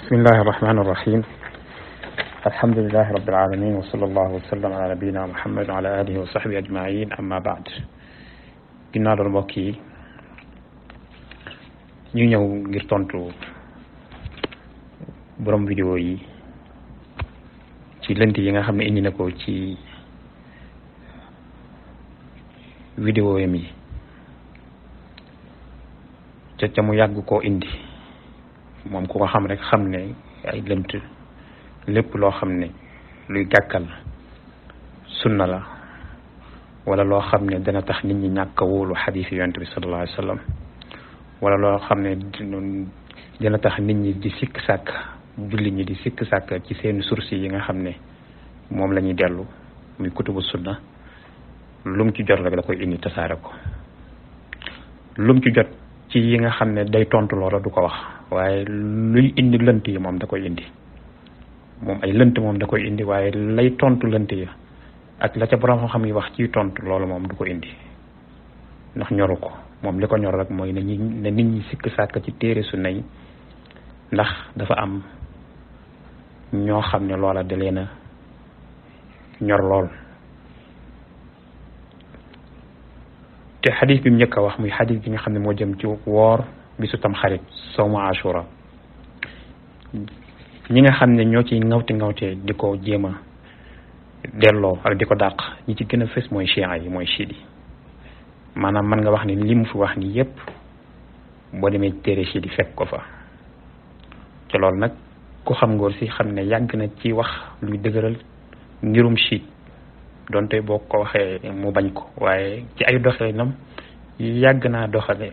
بسم الله الرحمن الرحيم الحمد لله رب العالمين وصلى الله وسلم على نبينا محمد وعلى آله وصحبه أجمعين أما بعد ginnaaw loolu mbokk yi ñu ñëw ngir tontu borom vidéo yi ci lënt yi nga xam ne indi na ko ci vidéo yam yi ca mu yàgg koo indi moom ku ko xam rek xam ne ay lënt lépp loo xam ne luy gàkkal sunna la wala loo xam ne dana tax nit ñi ñàkk a wóolu xadiis yonent bi sallallahu alayhi wa sallam wala loo xam ne dina tax nit ñi di sikk sàkk julli ñi di sikk sàkk ci seen source yi nga xam ne moom la ñuy dellu muy kutubu sunna lum ci jot rek da koy indi tasaare ko lum ci jot ci yi nga xam ne day tontu loola du ko wax waaye luy indi lënt yi moom da koy indi moom ay lënt moom da koy indi waaye lay tontu lënt yi ak la ca borom xam yi wax ci tontu loolu moom du ko indi ndax ñoru ko moom li ko ñor rek mooy ne nit ñi sikk sàkk ci téere sunna yi ndax dafa am ñoo xam ne loola da leen a ñor lool te xadis bi mu njëkk a wax muy xadis bi nga xam ne moo jëm ci woor bisu tam xarit sawmu ashura ñi nga xam ne ñoo ci ngawte di ko jéem a delloo ak di ko dàq ñi ci gën a fës mooy chia yi mooy chiit yi maanaam mën nga wax ni li mu fi wax ni yépp boo demee téere chiit yi fekk ko fa te loolu nag ku xam ngóor si xam ne yàgg na ci wax luy dëgëral ngirum chiit donte boo ko waxee mu bañ ko waaye ci ay doxalinam yàgg naa doxale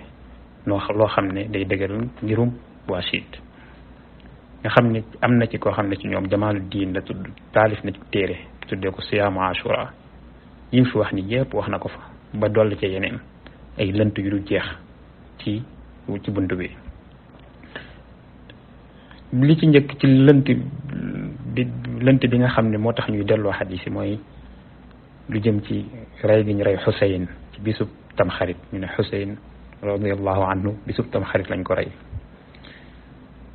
loo xam ne day dëgëral ngirum waa chiit nga xam ne am na ci koo xam ne ci ñoom Jamaaluddin la tudd taalif na ci téere tuddee ko siyaamu ashura yi mu fi wax ni yépp wax na ko fa ba dolli ci yeneen ay lënt yu du jeex ci bunt bi li ci njëkk ci lënt bi nga xam ne moo tax ñuy delloo xadiis yi mooy lu jëm ci rey gi ñu rey Xuseyn ci bisub tamxarit ñu ne Xuseyn radiyallahu anhu bisub tamxarit lañ ko rey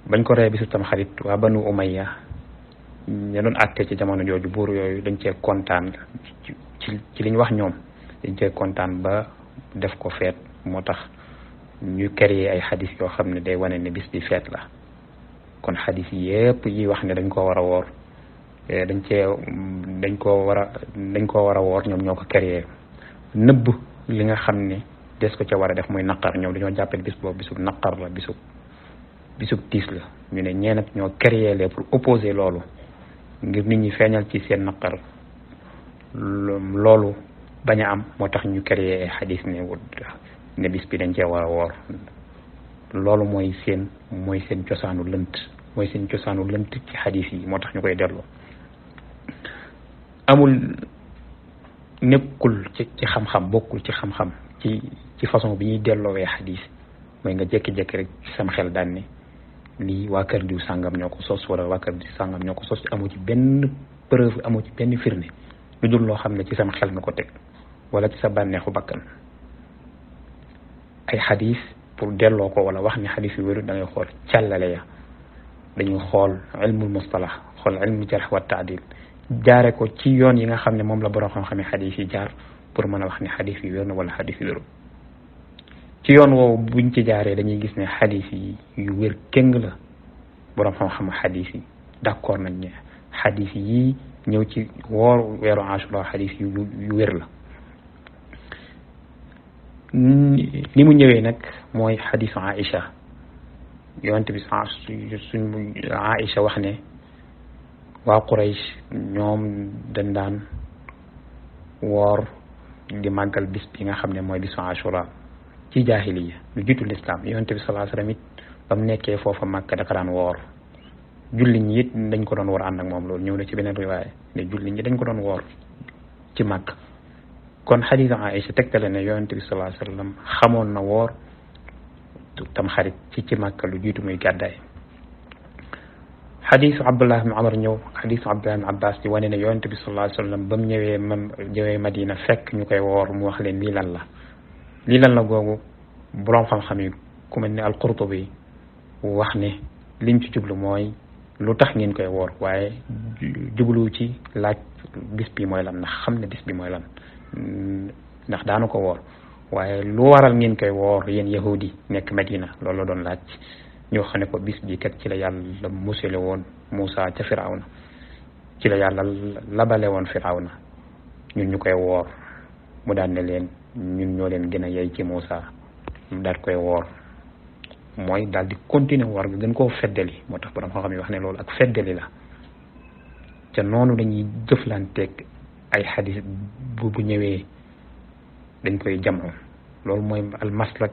bañ ko rey bisub tamxarit waa banu umayya ña doon àtte ci jamono jooju buur yooyu dañ cee kontaan ci liñ wax ñoom dañ cee kontaan ba def ko feet moo tax ñu créé ay xadis yoo xam ne day wane ne bis bi feet la kon xadis yépp yi wax ne dañ koo war a woor dañ koo war a woor ñoom ñoo ko créé nëbb li nga xam ne des ko ca war a def muy naqar ñoom dañoo jàppee bis boobu bisub naqar la bisub tiis la ñu ne ñee nag ñoo créé lee pour opposer loolu ngir nit ñi feeñal ci seen naqar loolu bañ a am moo tax ñu créé ay xadis ne bis bi dañ cee war a woor loolu mooy seen cosaanu lënt ci xadis yi moo tax ñu koy delloo nekkul ci xam-xam bokkul ci xam-xam ci façon bi ñuy delloowee xadis mooy nga jékki-jékki rek ci sam xel daan ne lii waa kër diw sàngam ñoo ko sos wala waa kër diw sàngam ñoo ko sos amu ci benn preuve amu ci benn firnde lu dul loo xam ne ci sam xel nga ko teg wala ci sa bànneexu bakkan ay xadis pour delloo ko wala wax ni xadis yu wéru da ngay xool càllale ya dañuy xool ilmul mustalah xool ilmul jarh wa taadil jaare ko ci yoon yi nga xam ne moom la borom xam-xame xadis yi jaar pour mën a wax ni xadis yu wér na wala xadis yu wéru ci yoon woowu buñ ci jaaree dañuy gis ne xadis yi yu wér kéng la borom xam-xam xadis yi d'accord nañ ne xadis yi ñëw ci woor weeru ashura xadis yu wér la ni mu ñëwee nag mooy xadisu Aïcha yonent bi suñ Aïcha wax ne waa Quraysh ñoom dañ daan woor di màggal bis bi nga xam ne mooy bisu ashura ci jaahiliya lu jiitu lislaam yonent bi sallallahu alayhi wasallam it ba mu nekkee foofa Makka daka daan woor julli ñi it dañ ko doon woor ànd ak moom loolu ñëw na ci beneen riwaaya ne julli ñi dañ ko doon woor ci Makka kon xadiis Aïcha tegtale ne yonent bi sallallahu alayhi wasallam xamoon na woor tam xarit ci Makka lu jiitu muy gàddaay xadiisu Abdullah ibn Umar ñëw xadiisu Abdullah ibn Abbas di wane ne yonent bi sallallahu alayhi wasallam ba mu ñëwee Madina fekk ñu koy woor mu wax leen lii lan la googu boroom xam-xam yi ku mel ne al-Qurtubi wax ne liñ ci jublu mooy lu tax ngeen koy woor waaye jublu ci laaj bis bi mooy lan ndax xam ne bis bi mooy lan ndax daanu ko woor waaye lu waral ngeen koy woor yéen yahudi nekk Medina loolu la doon laaj ñoo xam ne ko bis bi kat ci la yàlla musale woon Muusa ca Firawna ci la yàlla labale woon Firawna ñun ñu koy woor mu daan ne leen ñun ñoo leen gën a yey ci Muusa daal koy woor mooy daal di continuer woor ga gën koo feddali moo tax borom xam-xam yi wax ne loolu ak feddali la ca noonu dañuy jëflanteeg ay xadis bu ñëwee dañ koy jamoo loolu mooy al maslak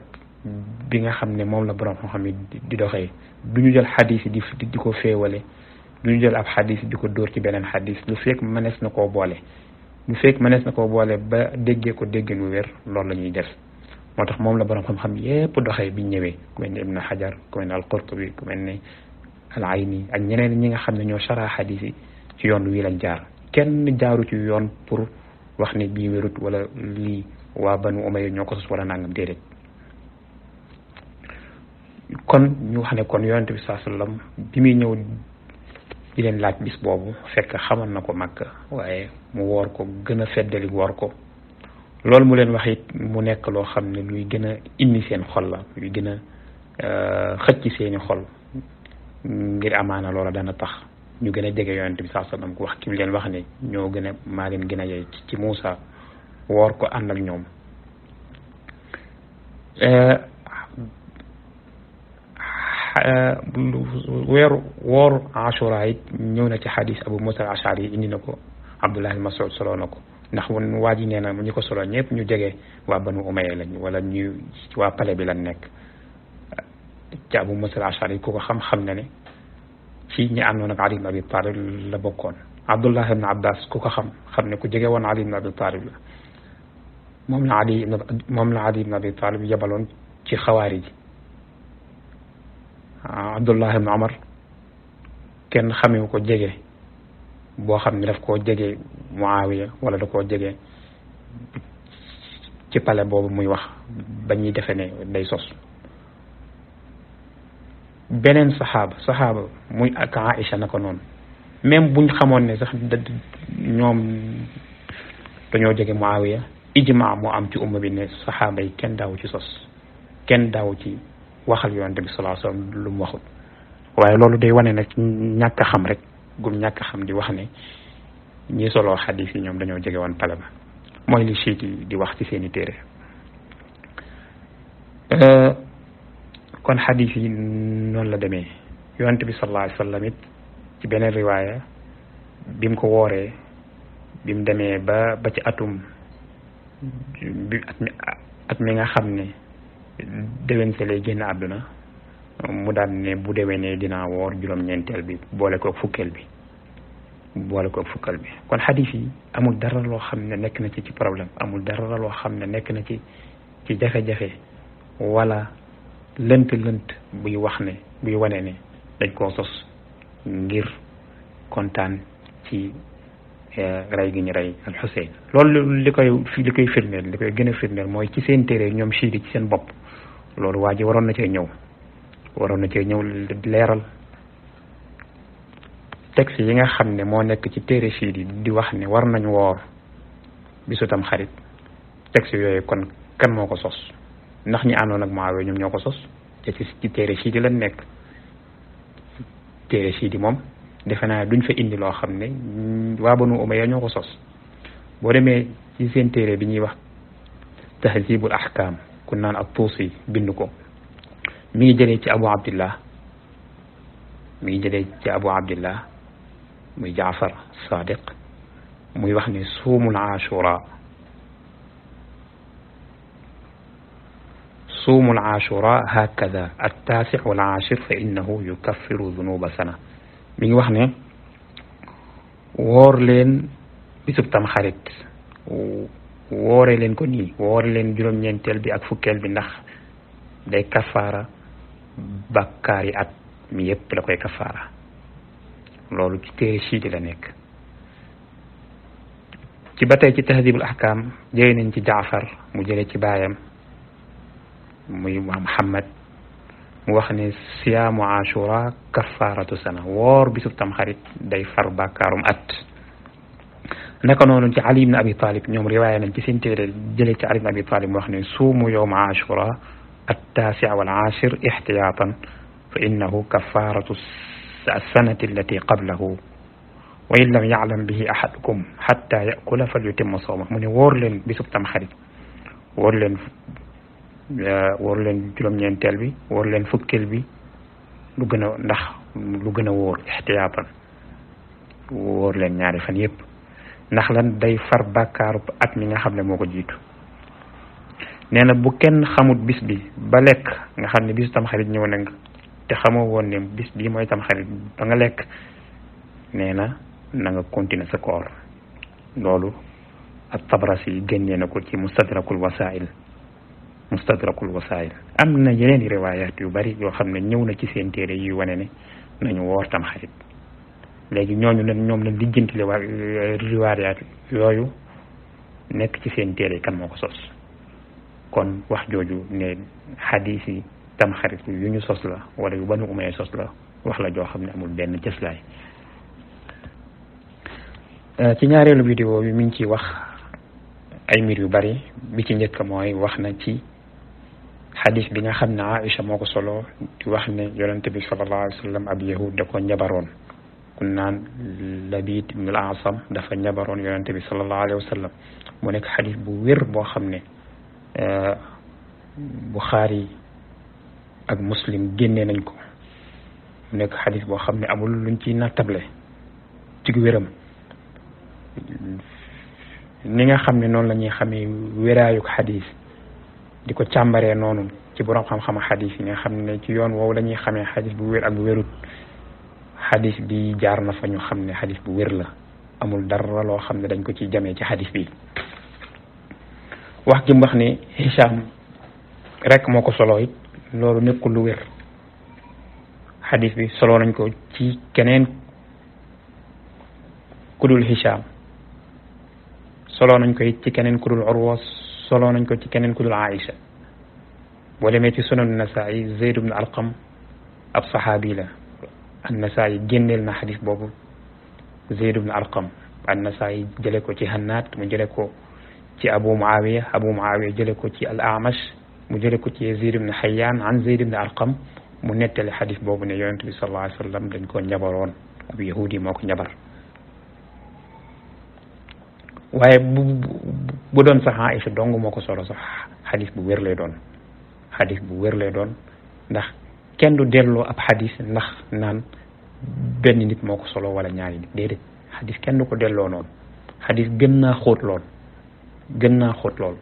bi nga xam ne moom la borom xam-xam yi di doxee du ñu jël xadis yi di ko féewale du ñu jël ab xadis di ko dóor ci beneen xadis lu fekk mënees na koo boole lu fekk mënees na koo boole ba déggee ko déggin wu wér loolu la ñuy def moo tax moom la borom xam-xam yépp doxee biñ ñëwee ku mel ne Ibn Hajar ku mel ne al Qurtubi ku mel ne al Ayni ak ñeneen ñi nga xam ne ñoo shara xadis yi ci yoon wi lañ jaar kenn jaaru ci yoon pour wax ne bii wérut wala lii waa Banu Umayya ñoo ko sos wala nangam déedéet kon ñu wax ne kon yonent bi sallallahu alayhi wasallam bi muy ñëw di leen laaj bis boobu fekk xamal na ko Makka waaye mu woor ko gën a feddali woor ko loolu mu leen wax it mu nekk loo xam ne luy gën a indi seen xol la luy gën a xëcc seeni xol ngir amaana loola dana tax ñu gën a jege yonent bi sallallahu alayhi wasallam ku wax ki leen wax ne ñoo gën a maa leen gën a yey ci Muusa woor ko ànd ak ñoom weeru wooru Ashura it ñëw na ci xadis Abu Musa al-Ash'ari indi na ko Abdullah ibn Mas'ud solo na ko ndax waa ji nee na ñi ko solo ñëpp ñu jege waa Banu Umayya lañ wala ñu waa pale bi lañ nekk ci Abu Musa al-Ash'ari ku ko xam-xam ne ci ñi àndoon ak Ali ibn Abi Talib la bokkoon Abdullah ibn Abbas ku ko xam ne ku jege woon Ali ibn Abi Talib la moom la Ali ibn Abi Talib yebaloon ci xawaari ji Abdullah ibn Umar kenn xamewu ko jege boo xam ne daf koo jege Muawiya wala da koo jege ci pale boobu muy wax ba ñuy defe ne day sos beneen saxaaba muy ak Aïcha na ko noonu même buñ xamoon ne sax ñoom dañoo jege Muawiya ijma moo am ci umma bi ne saxaaba yi kenn daawu ci sos kenn daawu ci waxal yonent bi sallallahu alayhi wasallam lu mu waxul waaye loolu day wane nag ñàkk a xam rek gum ñàkk a xam di wax ne ñi soloo xadis yi ñoom dañoo jege woon pale ba mooy li chiite yi di wax ci seeni téere kon xadis yi noonu la demee yonent bi sallallahu alayhi wasallam it ci beneen riwaaya bi mu ko wooree bi mu demee ba ci atum bi at mi nga xam ne déwén se lay génn àdduna mu daan ne bu déwénee dinaa woor juróom-ñeenteel bi boole koog fukkeel bi kon xadis yi amul dara loo xam ne nekk na ci problème amul dara loo xam ne nekk na ci jafe-jafe wala lënt buy wane ne dañ koo sos ngir kontaan ci rey gi ñu rey al Xuseyn loolu li koy firndeel li koy gën a firndeel mooy ci seen téere ñoom chiite ci seen bopp loolu waa ji waroon na cee ñëw leeral texte yi nga xam ne moo nekk ci téere chiite yi di wax ne war nañ woor bisu tam xarit texte yooyu kon kan moo ko sos ndax ñi àndoon ak Muawiya ñoom ñoo ko sos te ci téere chiite yi lañ nekk téere chiite yi moom defe naa duñ fa indi loo xam ne waa Banu Umayya ñoo ko sos boo demee ci seen téere bi ñuy wax Tahzibul Ahkam ku naan at-Tusi bind ko mi ngi jëlee ci Abu Abdillah muy Jaafar Sadiq muy wax ne suumul Ashura hakada at-tasi' wal 'ashir fa innahu yukaffiru dhunuba sana mi ngi wax ne woor leen bisub tam xarit woore leen ko nii woore leen juróom-ñeenteel bi ak fukkeel bi ndax day kafaara bakkaar yi at mi yépp la koy kafaara loolu ci téere chiite la nekk ci ba tey ci Tahdhibul Ahkam jëlee nañ ci Jaafar mu jëlee ci baayam muy Muhammad mu wax ne siyaamu ashura kafaratu sana woor bisub tamxarit day far bàkkaarum at. naka noonu ci Ali ibn Abi Talib ñoom riwaaya nañ ci seen téere jëlee ci Ali ibn Abi Talib mu wax ne suumu yawma ashura at-taasi' wal 'ashir ihtiyatan fa innahu kafaratu as-sanati allati qablahu wa in lam ya'lam bihi ahadukum hatta ya'kula falyutimma sawmahu. mu ne wóor leen bisub tamxarit wóor leen juróom-ñeenteel bi wóor leen fukkeel bi lu gën a ndax lu gën a wóor ixtiyaatan wóor leen ñaari fan yépp ndax lan day far bàkkaaru at mi nga xam ne moo ko jiitu. nee na bu kenn xamut bis bi ba lekk nga xam ne bisu tamxarit ñëw na nga te xamoo woon ne bis bii mooy tamxarit ba nga lekk nee na na nga continuer sa koor. loolu at-Tabrasi génnee na ko ci mustadrakul wasail am na yeneen i riwaayaat yu bari yoo xam ne ñëw na ci seen téere yuy wane ne nañu woor tamxarit. léegi ñooñu nag ñoom la lijjanti riwaayaat yooyu nekk ci seen téere kan moo ko sos. kon wax jooju ne xadiis yi tamxarit yu ñu sos la wala yu Banu Umayya sos la wax la joo xam ne amul benn cëslaay. ci ñaareelu vidéo bi mi ngi ciy wax ay mbir yu bari bi ci njëkk mooy wax na ci xadis bi nga xam ne Aïcha moo ko solo di wax ne yonente bi sallallahu alayhi wa sallam ab yahud da ko njabaroon ku naan Labid ibn al-Asam dafa njabaroon yonente bi sallallahu alayhi wa sallam mu nekk xadis bu wér boo xam ne Buxaari ak Muslim génnee nañ ko mu nekk xadis boo xam ne amul luñ ciy nattable ci wéram. ni nga xam ne noonu la ñuy xamee wéraayuk xadis di ko càmbaree noonu ci borom xam-xam xadis yi nga xam ne ci yoon woowu la ñuy xamee xadis bu wér ak bu wérut xadis bi jaar na fa ñu xam ne xadis bu wér la amul dara loo xam ne dañ ko ci jamee ci xadis bi. wax gi mu wax ne Hisham rek moo ko solo it loolu nekkul lu wér. xadis bi solo nañ ko ci keneen kudul Hisham solo nañ ko it ci keneen kudul Urwa solo nañ ko ci keneen kudul Aïcha. boo demee ci sunan Nasaa'i Zayd ibn Arqam ab saxaabi la an-Nasaa'i génneel na xadis boobu Zayd ibn Arqam an-Nasaa'i jële ko ci Hannaat mu jële ko ci Abu Muawiya jële ko ci al-A'mash mu jële ko ci Yazid ibn Hayyan an Zayd ibn Arqam mu nettali xadis boobu ne yonent bi sallallahu alayhi wa sallam dañ ko njabaroon ab yahudi moo ko njabar. waaye bu doon sax Aïcha dong moo ko solo sax xadis bu wér lay doon ndax kenn du delloo ab xadis ndax naan benn nit moo ko solo wala ñaari nit déedéet xadis kenn du ko delloo noonu xadis gën naa xóot lool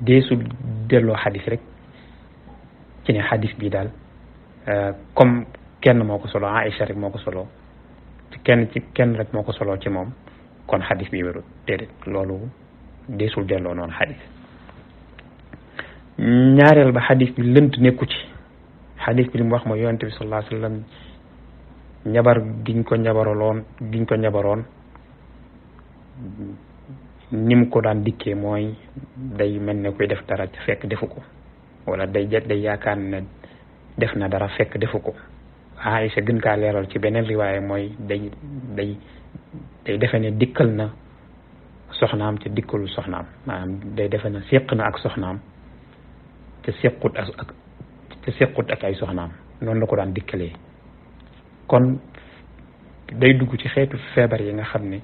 deesul delloo xadis rek ci ne xadis bi daal comme kenn moo ko solo Aïcha rek moo ko solo ci kenn rek moo ko solo ci moom kon xadis bi wérul déedéet loolu deesul delloo noonu xadis. ñaareel ba xadis bi lënt nekku ci xadis bi li mu wax mooy yonente bi sallallahu alayhi wa sallam njabar giñ ko njabaroon ni mu ko daan dikkee mooy day mel ne koy def dara fekk defu ko wala day yaakaar ne def na dara fekk defu ko. Aïcha gën kaa leeral ci beneen riwaaye mooy day defe ne dikkal na soxnaam te dikkalul soxnaam maanaam day defe ne séq na ak soxnaam te séqut ak ay soxnaam noonu la ko daan dikkalee. kon day dugg ci xeetu feebar yi nga xam ne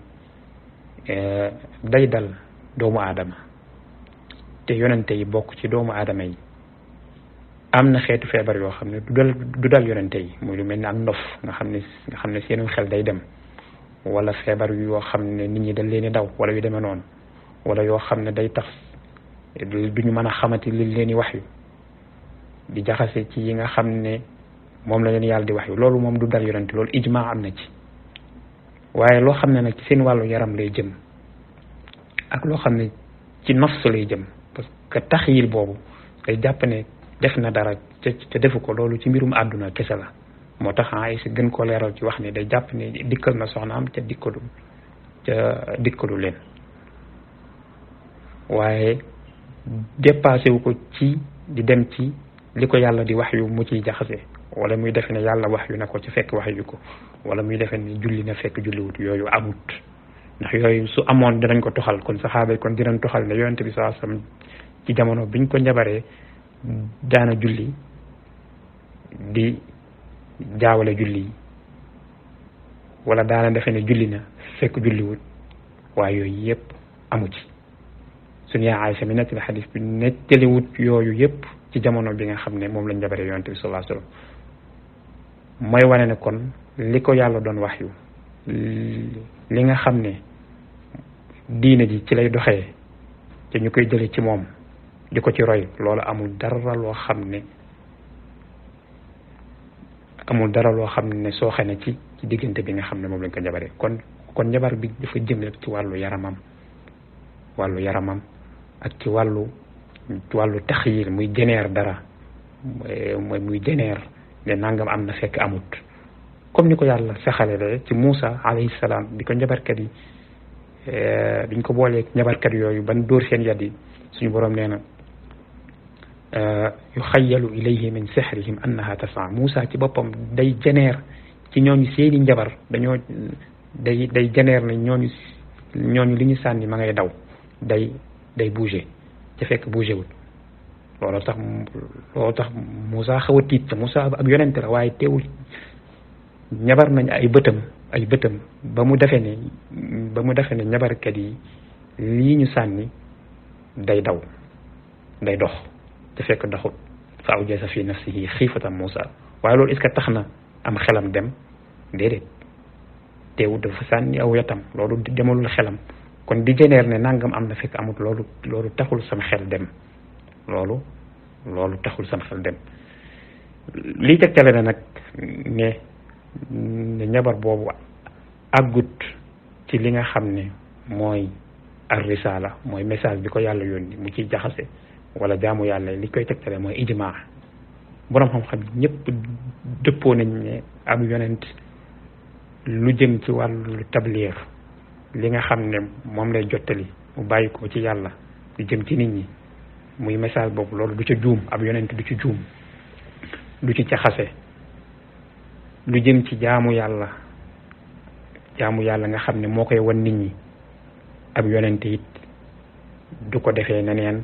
day dal doomu aadama te yonente yi bokk ci doomu aadama yi. am na xeetu feebar yoo xam ne du dal yonente yi muy lu mel ni ak ndof nga xam ne seenu xel day dem wala feebar yoo xam ne nit ñi dañ leen di daw wala yu demee noonu wala yoo xam ne day tax duñu mën a xamati li leen di wax yu di jaxase ci yi nga xam ne moom la leen yàlla di wax yu loolu moom du dal yonente loolu ijma am na ci. waaye loo xam ne nag ci seen wàllu yaram lay jëm ak loo xam ne ci nafs lay jëm parce que taxyil boobu day jàpp ne def na dara ca defu ko loolu ci mbirum àdduna kese la moo tax Aïcha gën koo leeral ci wax ne day jàpp ne dikkal na soxnaam ca dikkalu leen waaye dépassé wu ko ci di dem ci li ko yàlla di wax yu mu ciy jaxase wala muy defe ne yàlla wax yu na ko ci fekk wax yu ko wala muy defe ne julli na fekk julliwut yooyu amut ndax yooyu su amoon dinañ ko toxal kon saxaaba yi kon dinañ toxal ne yonent bi sallallahu alayhi wasallam ci jamono biñ ko njabaree daana julli di jaawale julli wala daana defe ne julli na fekk julliwut waaye yooyu yëpp amu ci suñu yaay Aysa mi nettali xadis bi nettaliwut yooyu yëpp ci jamono bi nga xam ne moom lañ njabaree yonent bi sallallahu alayhi wasallam mooy wane ne kon li ko yàlla doon wax yu li nga xam ne diine ji ci lay doxee te ñu koy jële ci moom di ko ci roy loolu amul dara loo xam ne sooxe na ci diggante bi nga xam ne moom lañ ko njabaree kon njabar bi dafa jëm rek ci wàllu yaramam ak ci wàllu taxyil muy jeneer dara muy jeneer ne nangam am na fekk amut comme ni ko yàlla saxale ci Muusa alayhi salaam di ko njabarkat yi biñ ko boolee njabarkat yooyu ban dóor seen yad yi suñu boroom nee na yuxayyalu ilayhi min sihrihim annaha tas'a Muusa ci boppam day jeneer ci ñooñu seeni njabar day jeneer ne ñooñu li ñu sànni ma ngay daw day bouger ca fekk bouger wul loolu tax Muusa xaw a tiit te Muusa ab yonente la waaye teewul ñabar nañ ay bëtam ba mu defe ne ñabarkat yi lii ñu sànni day daw day dox te fekk doxut fa awjasa fi nafsihi xiifatan Muusa waaye loolu est-ce que tax na am xelam dem déedéet teewul dafa sànni aw yatam loolu demalul xelam kon di jeneer ne nangam am na fekk amut loolu taxul sam xel dem loolu taxul sam xel dem lii tegtale na nag ne ñabar boobu àggut ci li nga xam ne mooy ar risala mooy message bi ko yàlla yónni mu ciy jaxase wala jaamu yàlla li koy tegtale mooy ijmaa boroom xam-xam ñëpp dëppoo nañ ne ab yonent lu jëm ci wàllu tabliir li nga xam ne moom lay jottali mu bàyyi ko ci yàlla lu jëm ci nit ñi muy message boobu loolu du ca juum ab yonent du ci juum du ci jaxase lu jëm ci jaamu yàlla nga xam ne moo koy wan nit ñi ab yonent it du ko defee neneen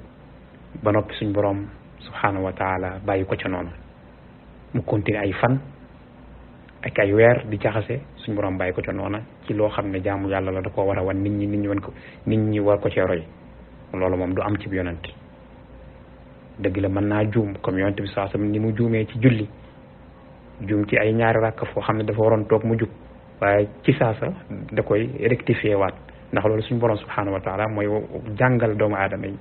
ba noppi suñ boroom subhanahu wa taala bàyyi ko ca noonu mu continuer ay fan ak ay weer di jaxase suñ boroom bàyyi ko ca noona ci loo xam ne jaamu yàlla la da koo war a wan nit ñi war ko cee roy loolu moom du am ci yonent dëgg la mën naa juum comme yonent bi saa sam ni mu juumee ci julli juum ci ay ñaari rakk foo xam ne dafa waroon toog mu jub waaye ci saasa da koy rectifier waat ndax loolu suñu borom subhanahu wa taala mooy jàngal doomu aadama yi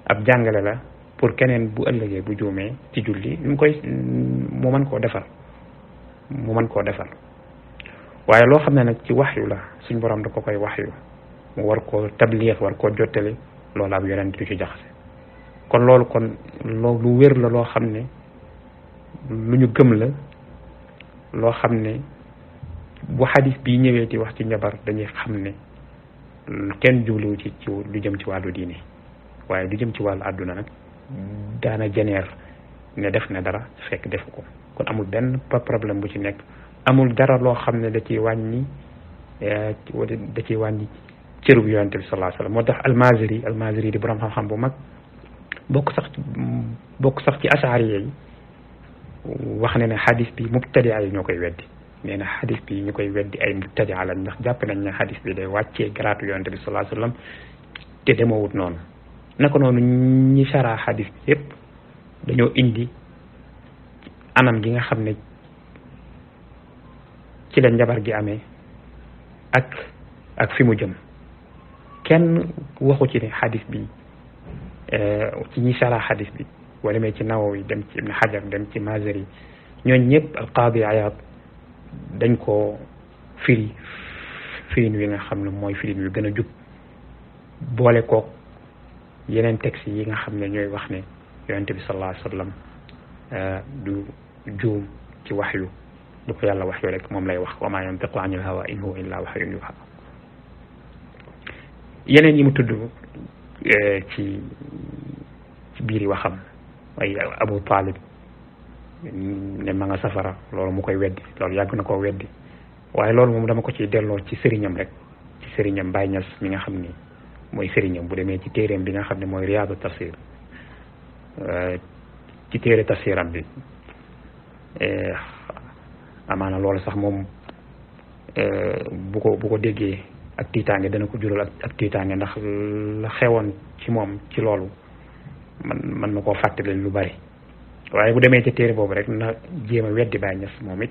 ab jàngale la pour keneen bu ëllëgee bu juumee ci julli mu mën koo defar waaye loo xam ne nag ci waxyu la suñu borom da ko koy waxyu mu war koo tabliix war koo jottali loolu ab yonent du ci jaxase kon loolu lu wér la loo xam ne lu ñu gëm la loo xam ne bu xadis bi ñëwee di wax ci njabar dañuy xam ne kenn jubluwu ci lu jëm ci wàllu diine waaye lu jëm ci wàllu àdduna nag daana jeneer ne def na dara fekk defu ko kon amul benn problème bu ci nekk amul dara loo xam ne da ciy wàññi cëru bi yonente bi sallallahu alayhi wasallam moo tax almaziri di borom xam-xam bu mag bokk sax ci asaariya yi wax ne xadis bi mubtadia yi ñoo koy weddi nee na xadis bi ñu koy weddi ay mubtadia lañ ndax jàpp nañ ne xadis bi day wàccee garaatu yonente bi sallallahu alayhi wasallam te demawut noonu naka noonu ñi sara xadis bi yépp dañoo indi anam gi nga xam ne ci la njabar gi amee ak fi mu jëm kenn waxu ci ne xadis bi ci ñi sara xadis bi wala mee ci Nawawi dem ci Ibn Hajar dem ci Mazari ñooñ ñëpp al-Qaadi Iyaad dañ koo firin wi nga xam ne mooy firin wi gën a jub boole kook yeneen texte yi nga xam ne ñooy wax ne yonente bi sallallahu alayhi wa sallam du juum ci waxyu du ko yàlla waxyu rek moom lay wax wa maa yantiqu anil hawa in huwa illa wahyun yuha yeneen yi mu tudd ci biiri waxam ay Abu Talib ne ma nga safara loolu mu koy weddi loolu yàgg na koo weddi waaye loolu moom dama ko ciy delloo ci sëriñam rek ci sëriñam Baye Niass mi nga xam ni mooy sëriñam bu demee ci téeréem bi nga xam ne mooy Riyaadu Tafsir ci téere tafsiram bi amaana loolu sax moom bu ko déggee ak tiitaange dana ko jural ak tiitaange ndax la xewoon ci moom ci loolu man na koo fàttali lu bari waaye bu demee ci téere boobu rek na jéem a weddi Baye Niass moom it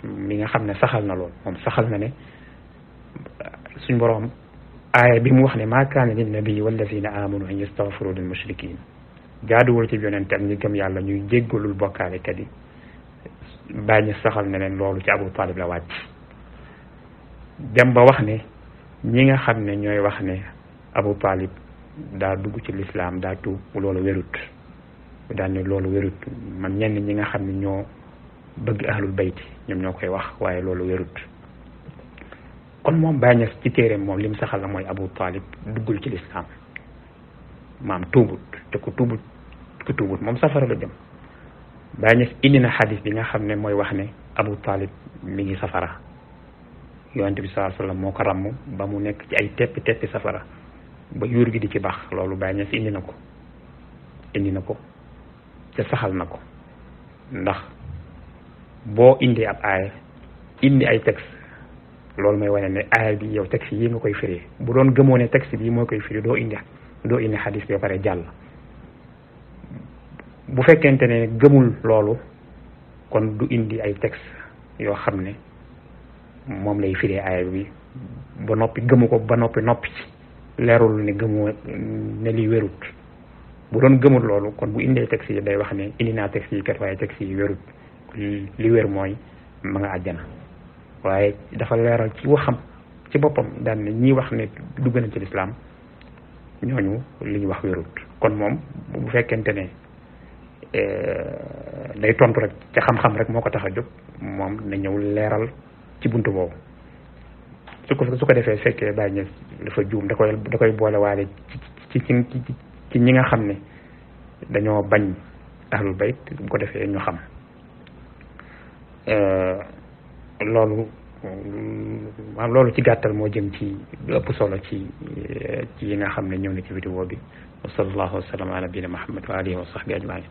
mi nga xam ne saxal na lool moom saxal na ne suñ boroom aaya bi mu wax ne maa kaana lin nabii wallazina amanu an yastaghfiru lil mushrikin jaaduwul ci yonente ak ñi gëm yàlla ñuy jéggalul bokkaalekat yi Baye Niass saxal na leen loolu ci Abu Talib la wàcc dem ba wax ne ñi nga xam ne ñooy wax ne Abu Talib daa dugg ci lislaam daa tuub loolu wérut daal ne loolu wérut man ñenn ñi nga xam ne ñoo bëgg ahlul bayti ñoom ñoo koy wax waaye loolu wérut kon moom Baye Niass ci téeréem moom li mu saxal la mooy Abu Talib duggul ci lislaam maam tuubut te ku tuubut moom safara la jëm Baye Niass indi na xadis bi nga xam ne mooy wax ne Abu Talib mi ngi safara yonent bi sallallahu alayhi wasallam moo ko ràmm ba mu nekk ci ay teppi safara ba yuur gi di ci bax loolu Baye Niass indi na ko te saxal na ko ndax boo indi ab aaya indi ay texte loolu may wane ne aaya bi yow texte yi nga koy firi bu doon gëmoo ne texte bi moo koy firi doo indi xadis bi ba pare jàll bu fekkente ne gëmul loolu kon du indi ay texte yoo xam ne moom lay firi aaya bi ba noppi gëmu ko ba noppi leerul ne gëmoo ne li wérut bu doon gëmul loolu kon bu indee texte yi day wax ne indi naa texte yi kat waaye texte yi wérut li wér mooy ma nga àjjana waaye dafa leeral ci waxam ci boppam daan ne ñi wax ne dugg nañ ci lislaam ñooñu li ñu wax wérut kon moom bu fekkente ne day tontu rek ca xam-xam rek moo ko tax a jóg moom na ñëw leeral ci buntu boobu su ko defee fekkee Baye Niass dafa juum da koy boole waale ci ñi nga xam ne dañoo bañ ahlul bayt bu ko defee ñu xam loolu ci gàttal moo jëm ci ëpp solo ci yi nga xam ne ñëw na ci vidéo bi wa sallallahu wa sallam ala nabiyina Muhammad wa alihi wa sahbihi ajmain